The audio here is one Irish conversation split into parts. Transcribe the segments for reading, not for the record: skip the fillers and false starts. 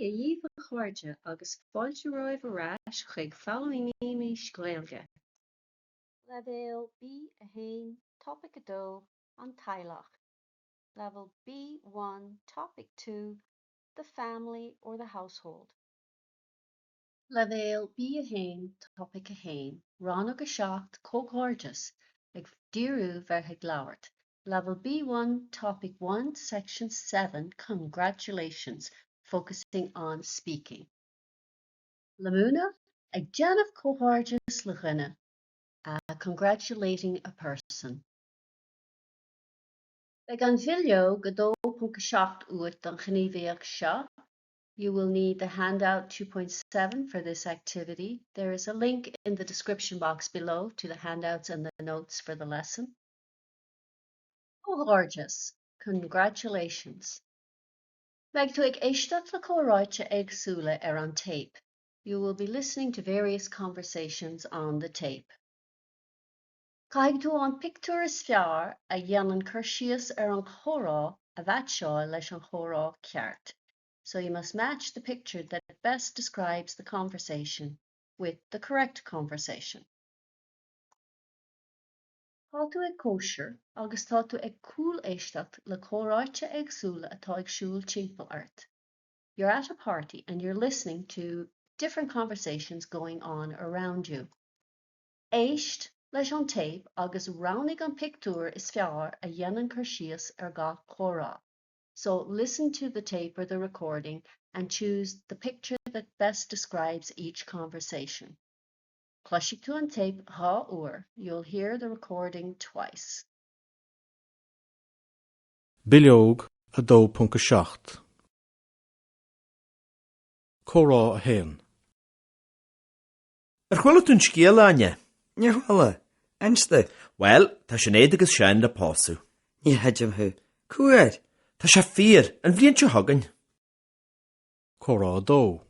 Dia dhaoibh a chairde agus fáilte romhaibh ar ais chuig Foghlaimímis Gaeilge. Leibhéal B1 Topaic 2 An Teaghlach Level B1 Topic 2 The Family or the Household. Leibhéal B1 Topaic 1 Rannóg 7 Comhghairdeas Ag díriú bheith ag labhairt Level B1 Topic 1 Section 7 Congratulations Focusing on speaking. Le múineadh, Ag déanamh comhghairdeas le dhuine Congratulating a person. Beidh an bhileog 2.7 uait don ghníomhaíocht seo. You will need the handout 2.7 for this activity. There is a link in the description box below to the handouts and the notes for the lesson. Comhghairdeas! Congratulations! Beidh tú ag éisteacht le comhráite éagsúla ar an téip. You will be listening to various conversations on the tape. Caithfidh tú an pictiúr is fearr a dhéanann cur síos ar an chomhrá a mheaitseáil leis an chomhrá ceart. So you must match the picture that best describes the conversation with the correct conversation. Tá tú ag cóisir agus tá tú ag cúléisteacht le comhráite éagsúla atá ag siúl timpeall ort. You're at a party and you're listening to different conversations going on around you. Éist leis an téip agus roghnaigh an pictiúr is fearr a dhéanann cur síos ar gach comhrá. So listen to the tape or the recording and choose the picture that best describes each conversation. Cloisfidh tú an téip dhá uair, you'll hear the recording twice. Bileog 2.7 Comhrá 1. Ar chuala tú an scéal, a Áine? Níor chuala. Inis domh. Bhuel, tá Sinéad agus Seán le pósadh. Ní chreidim thú. Cá huair? Tá sé fíor, an bhliain seo chugainn. Comhrá 2.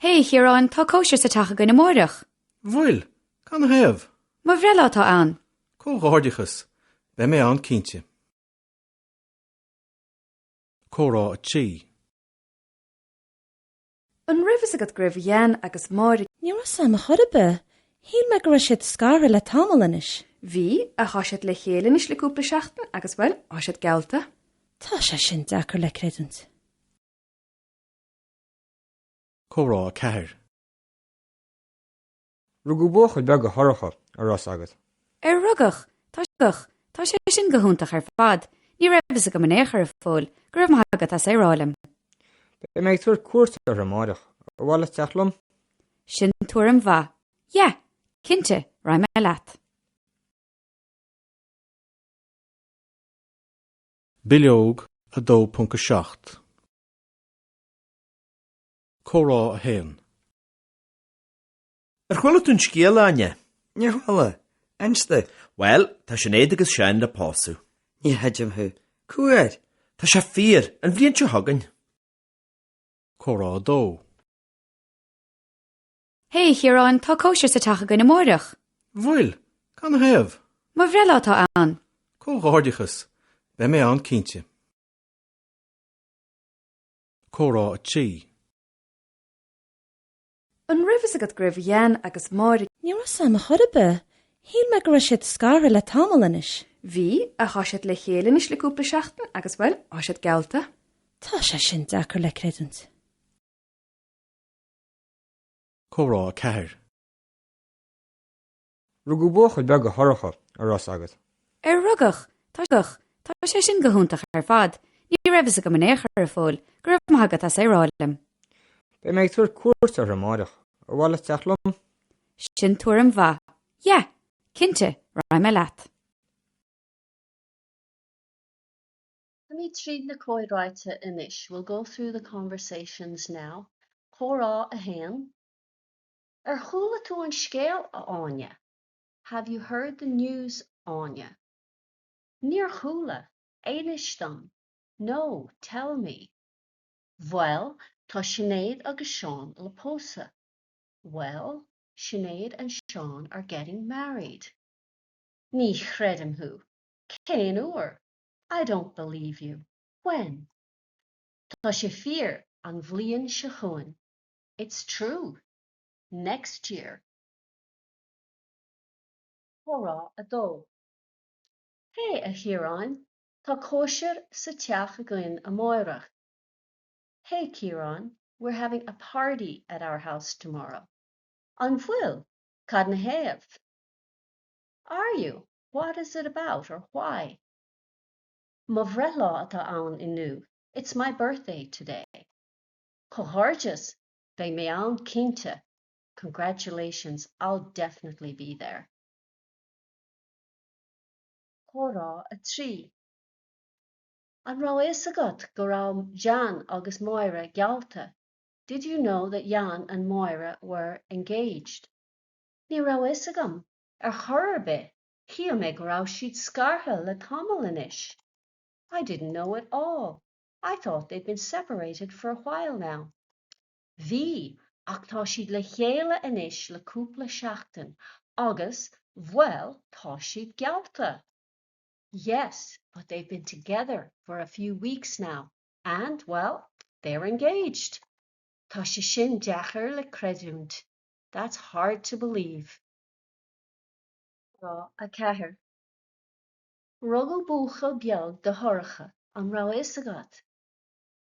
Hey, a Chiaráin, tá cóisir sa teach againn amáireach. Bhfuil? Canathaobh? Mo bhreithlá atá ann. Comhghairdeachas! Beidh mé ann cinnte. Comhrá 3. An raibh fhios agat go raibh Jan agus Máire. Ní raibh fhios a'm ar chor ar bith. Shíl mé go raibh siad scartha le tamall anois. Bhí, ach tá siad le chéile anois le cúpla seachtain agus, bhuel, tá siad geallta. Tá sé sin deacair le creidiúint. Comhrá 4. Rugadh buachaill beag a Shorcha, an raibh fhios agat. Ar rugadh? Tá rugadh. Tá sé sin go hiontach ar fad. Ní raibh fhios agam in aon chor a Phóil. Go raibh maith agat as é rá liom. Beidh mé ag tabhairt cuairt orthu amáireach. Ar mhaith leat teacht liom? Sin tuairim mhaith. Yeah! Cinnte, raghaidh mé leat. Bileog 2.7 Comhrá 1. Ar chuala tú an scéal, a Áine? Níor chuala. Inis domh. Bhuel, tá Sinéad agus Seán le pósadh. Ní chreidim thú. Cá huair? Tá sé fíor, an bhliain seo chugainn. Comhrá 2. Hey, a Chiaráin, tá cóisir sa teach againn amáireach. Bhfuil? Canathaobh? Mo bhreithlá atá ann. Comhghairdeachas! Beidh mé ann cinnte. Comhrá 3. An raibh fhios agat go raibh Jan agus Máire. Ní raibh fhios a'm ar chor ar bith. Shíl mé go raibh siad scartha le tamall anois. Bhí, ach tá siad le chéile anois le cúpla seachtain agus, bhuel, tá siad geallta. Tá sé sin deacair le creidiúint. Comhrá 4. Rugadh buachaill beag a Shorcha, an raibh fhios agat. Ar rugadh? Tá rugadh. Tá sé sin go hiontach ar fad. Ní raibh fhios agam in aon chor, a Phóil. Go raibh maith agat as é rá liom. Beidh mé ag tabhairt cuairt orthu amáireach. Ar mhaith leat teacht liom? Sin tuairim mhaith. Yeah! Cinnte, raghaidh mé leat. Táimid tríd na comhráite anois. We'll go through the conversations now. Comhrá 1. Ar chuala tú an scéal, a Áine? Have you heard the news, Áine? Níor chuala. Inis dom. No, tell me. Bhuel, tá Sinéad agus Seán le pósadh. Well, Sinéad and Seán are getting married. Ní chreidim thú. Cén uair? I don't believe you. When? Tá sé fíor, an bhliain seo chugainn. It's true. Next year. Comhrá 2. Hey, a Chiaráin, tá cóisir sa teach againn amárach. Hey, Ciarán, we're having a party at our house tomorrow. An bhfuil? Cad 'na thaobh? Are you? What is it about or why? Mo bhreithlá atá ann inniu. It's my birthday today. Comhghairdeas! Beidh mé ann cinnte. Congratulations, I'll definitely be there. Comhrá 3. An raibh a fhios agat go raibh Jan agus Máire geallta? Did you know that Jan and Máire were engaged? Ní raibh a fhios agam, ar chor ar bith, shíl mé go raibh siad scartha le tamall anois. I didn't know at all, I thought they'd been separated for a while now. Bhí, ach tá siad le chéile anois le cúpla seachtain agus, bhuel, tá siad geallta. Yes, but they've been together for a few weeks now and, well, they're engaged. Tá sé sin deacair le creidiúint. That's hard to believe. Comhrá 4. Rugadh buachaill beag do Shorcha, an raibh a fhios agat?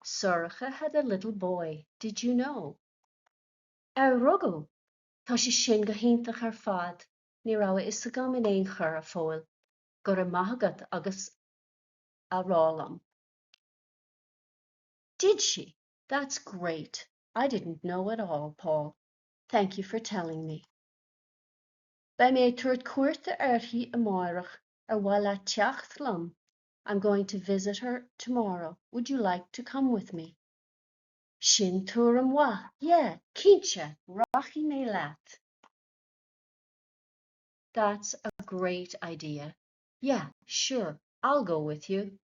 Sorcha had a little boy, did you know? Ar rugadh? Tá sé sin go hiontach ar fad, ní raibh a fhios agam in aon chor, a Phóil. Go raibh maith agat as a rá liom. Did she? That's great. I didn't know at all, Paul. Thank you for telling me. Beidh mé ag tabhairt cuairte uirthi amárach, ar mhaith leat teacht liom? I'm going to visit her tomorrow, would you like to come with me? Sin tuairim mhaith, yeah, cinnte, rachaidh mé leat. That's a great idea, yeah, sure, I'll go with you.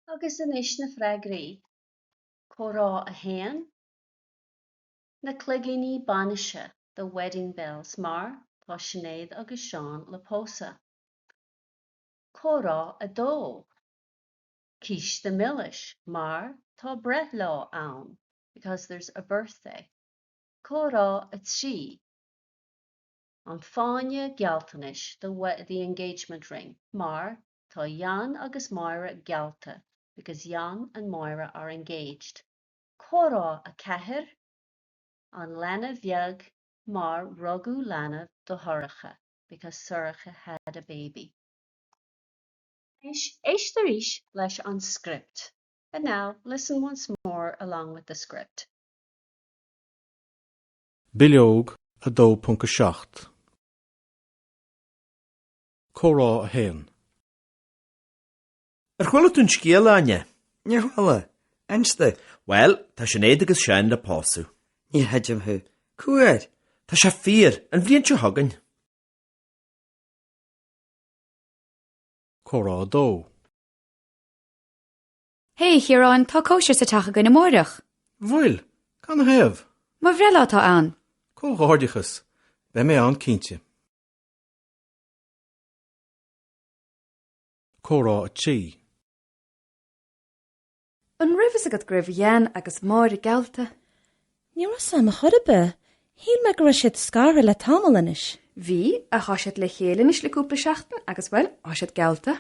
Agus anois na freagraí. Comhrá 1, Na cloigíní bainise, the wedding bells, mar tá Sinéad agus Seán le pósadh. Comhrá 2, Císte milis, mar tá breithlá ann, because there's a birthday. Comhrá 3, An fáinne gealltanais, the the engagement ring, mar tá Jan agus Máire geallta, because Jan and Máire are engaged. Comhrá 4, An leanbh bheag, mar rugadh leanbh do Shorcha, because Sorcha had a baby. Anois, éist arís leis an script. And now, listen once more along with the script. Bileog 2.7. Comhrá 1. Ar chuala tú an scéal, a Áine? Níor chuala. Inis domh. Bhuel, tá Sinéad agus Seán le pósadh. Ní chreidim thú. Cá huair? Tá sé fíor, an bhliain seo chugainn. Comhrá 2. Hey, a Chiaráin, tá cóisir sa teach againn amárach. Bhfuil? Cad 'na thaobh? Mo bhreithlá atá ann. Comhghairdeachas! Beidh mé ann cinnte. Comhrá 3. An raibh fhios agat go raibh Jan agus Máire geallta? Ní raibh 'fhios a'm ar chor ar bith. Shíl mé go raibh siad scartha le tamall anois. Bhí, ach tá siad le chéile anois le cúpla seachtain agus, bhuel, tá siad geallta.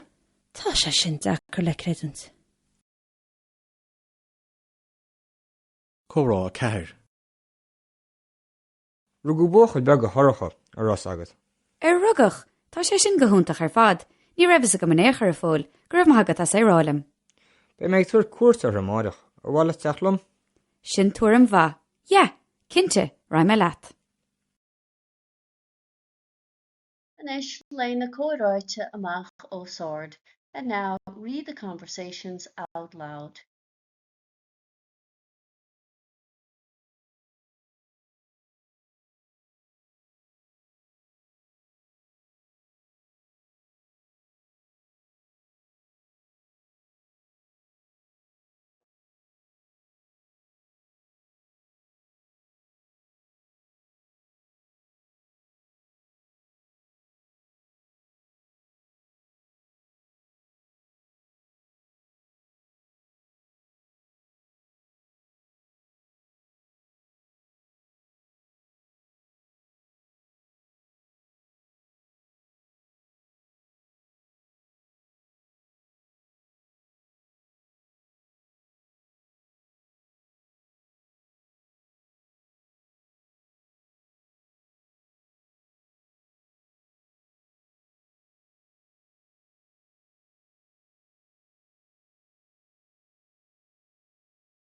Tá sé sin deacair le creidiúint. Comhrá 4. Rugadh buachaill beag do Shorcha, an raibh fhios agat. Ar rugadh? Tá sé sin go hiontach ar fad. Ní raibh fhios agam in aon chor, a Phóil. Go raibh maith agat as é rá liom. Beidh mé ag tabhairt cuairte uirthi amárach. Ar mhaith leat teacht liom? Sin tuairim mhaith. Yeah! Cinnte, raghaidh mé leat. Anois, léigh na comhráite amach os ard. And now, read the conversations out loud.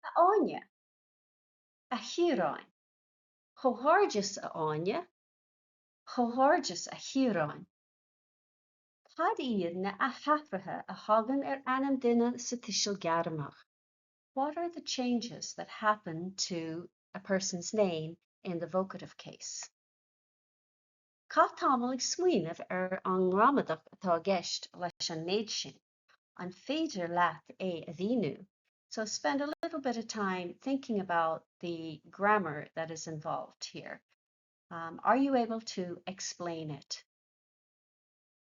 A Áine. A Chiaráin. Comhghairdeas, a Áine. Comhghairdeas, a Chiaráin. Cad iad na hathruithe a thagann ar ainm duine sa tuiseal gairmeach? What are the changes that happen to a person's name in the vocative case? Caith tamall ag smaoineamh ar an ngramadach atá i gceist leis an méid sin. An féidir leat é a mhíniú? So spend a little bit of time thinking about the grammar that is involved here. Um, are you able to explain it?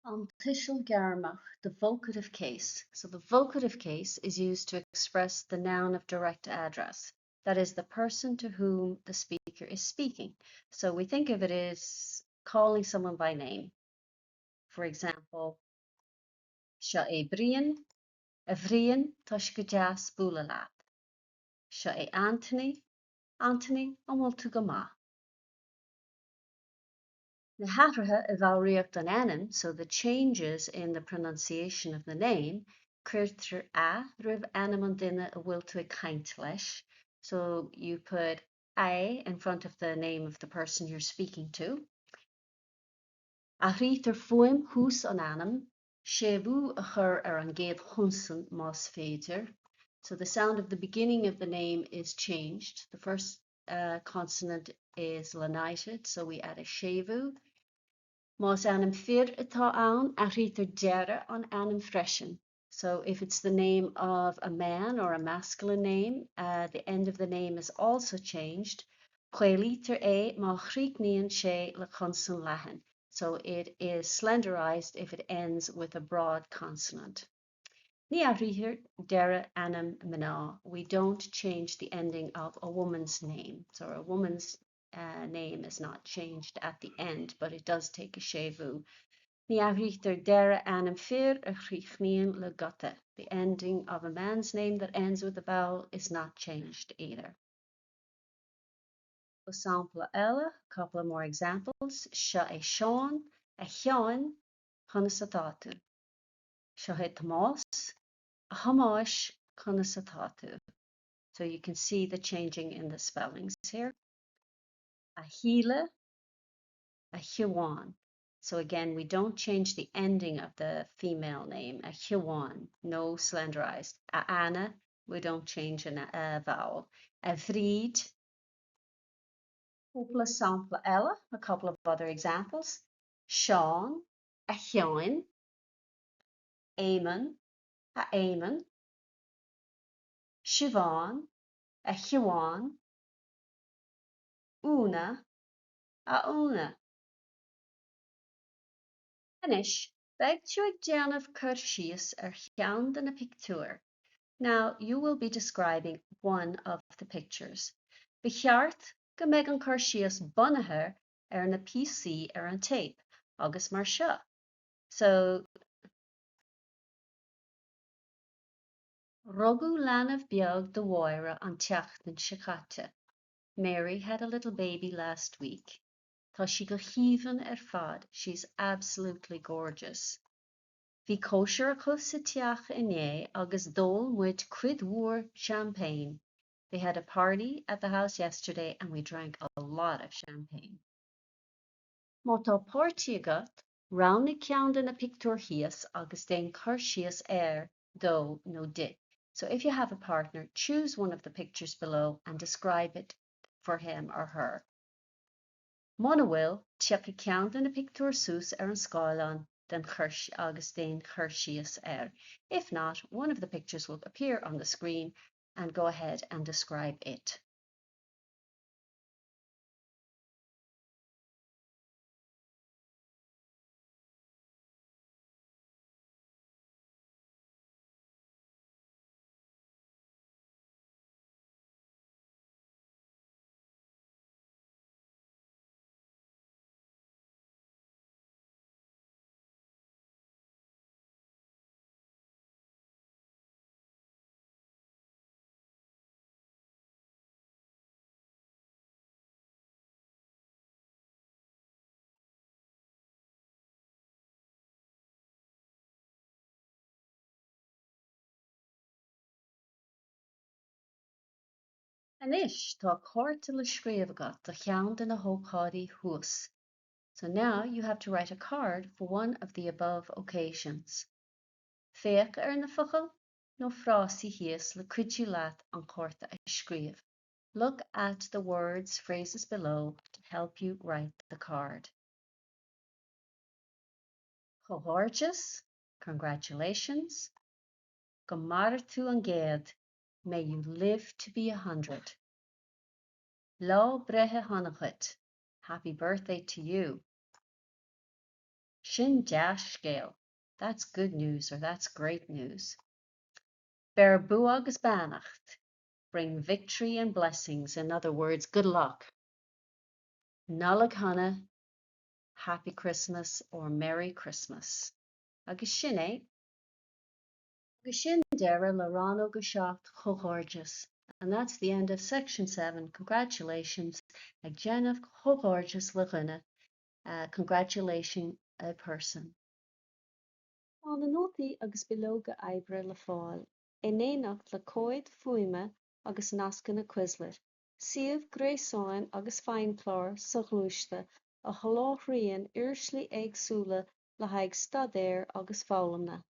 An tuiseal gairmeach, the vocative case. So the vocative case is used to express the noun of direct address. That is the person to whom the speaker is speaking. So we think of it as calling someone by name. For example, Seo é Brian, a Bhriain, tá sé go deas bualadh leat. Seo é Anthony, Anthony, an bhfuil tú go maith? Na hathruithe i bhfoghraíocht an ainm, so the changes in the pronunciation of the name, cuirtear a roimh ainm an duine a bhfuil tú ag caint leis, so you put a in front of the name of the person you're speaking to. Athraítear fuaim thús an ainm, séimhiú a chur ar an gcéad chonsan más féidir, so the sound of the beginning of the name is changed, the first uh, consonant is lenited, so we add a séimhiú. Más ainm fir atá ann, athraítear deireadh an ainm freisin. So if it's the name of a man or a masculine name, uh, the end of the name is also changed. Caolaítear é má chríochnaíonn sé le consan leathan. So it is slenderized if it ends with a broad consonant. Ní athraítear deireadh ainm mná. We don't change the ending of a woman's name. So a woman's uh, name is not changed at the end, but it does take a séimhiú. Ní athraítear deireadh ainm fir a chríochnaíonn le guta. The ending of a man's name that ends with a vowel is not changed either. Sampla eile, couple of more examples. Seo é Seán, a Sheáin, conas atá tú. Seo é Tomás, a Thomáis, conas atá tú. So you can see the changing in the spellings here. A Shíle, a Shiobhán. So again, we don't change the ending of the female name, a Shiobhán, no slenderized. A Anna, we don't change an, a vowel. A Bhríd, cúpla sampla eile, a couple of other examples. Seán, a Sheáin, Éamonn, a Éamoinn, Siobhán, a Shiobháin, Úna, a Úna. Anois, beidh tú ag déanamh cur síos ar cheann de na pictiúir. Now, you will be describing one of the pictures. Ba cheart go mbeidh an cur síos bunaithe ar na píosaí ar an téip, agus mar seo. So. Rugadh leanbh beag do Mháire an tseachtain seo caite. Mary had a little baby last week. Tá sí go haoibhinn ar fad, she's absolutely gorgeous. Bhí cóisir acu sa teach inné agus d'ól muid cuid mhór champagne. They had a party at the house yesterday and we drank a lot of champagne. Má tá páirtí agat, roghnaigh ceann de na pictiúir thíos agus déan cur síos air, dó nó di. So if you have a partner, choose one of the pictures below and describe it for him or her. Muna bhfuil, tiocfaidh ceann de na pictiúir suas ar an scáileán den chur agus déan cur síos air. If not, one of the pictures will appear on the screen and go ahead and describe it. Anois tá cárta le scríobh agat do cheann de na hócáidí thuas. So now you have to write a card for one of the above occasions. Féach ar na focail nó frásaí thíos le cuidiú leat an cárta a scríobh. Look at the words, phrases below to help you write the card. Comhghairdeas, congratulations. Go maire tú an gcéad, may you live to be 100. Lá breithe shona dhuit, happy birthday to you. Sin dea-scéal, that's good news or that's great news. Beir bua agus beannacht, bring victory and blessings, in other words, good luck. Nollaig shona, happy Christmas or Merry Christmas. Agus sin é. Agus sin deireadh le rannóg a 7 Comhghairdeas. And that's the end of section 7, congratulations, ag déanamh comhghairdeas le dhuine, congratulating a person. Tá na nótaí agus bileoga oibre le fáil, in éineacht le comhaid fuaime agus nascanna Quizlet, suíomh gréasáin agus feidhmchlár soghluaiste a sholáthraíonn uirlisí éagsúla le haghaidh staidéir agus foghlama.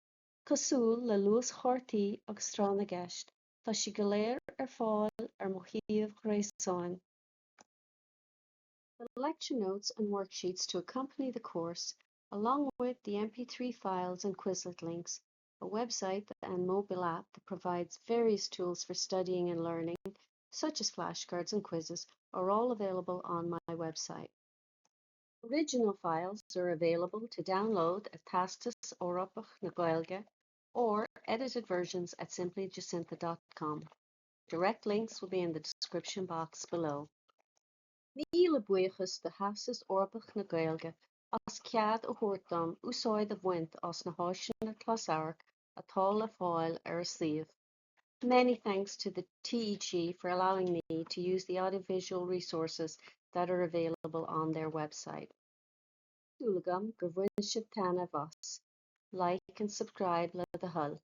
Cosúil le luaschártaí agus tráth na gceist, tá siad go léir ar fáil ar mo shuíomh gréasáin. The lecture notes and worksheets to accompany the course, along with the MP3 files and Quizlet links, a website and mobile app that provides various tools for studying and learning, such as flashcards and quizzes, are all available on my website. Original files are available to download at Teastas Eorpach na Gaeilge or edited versions at simplyjacintha.com. Direct links will be in the description box below. Míle buíochas do Theastas Eorpach na Gaeilge as cead a thabhairt dom úsáid a bhaint as na háiseanna closamhairc atá le fáil ar a suíomh. Many thanks to the TEG for allowing me to use the audiovisual resources that are available on their website. Súil agam gur bhain sibh taitneamh as. Like and subscribe le do thoil.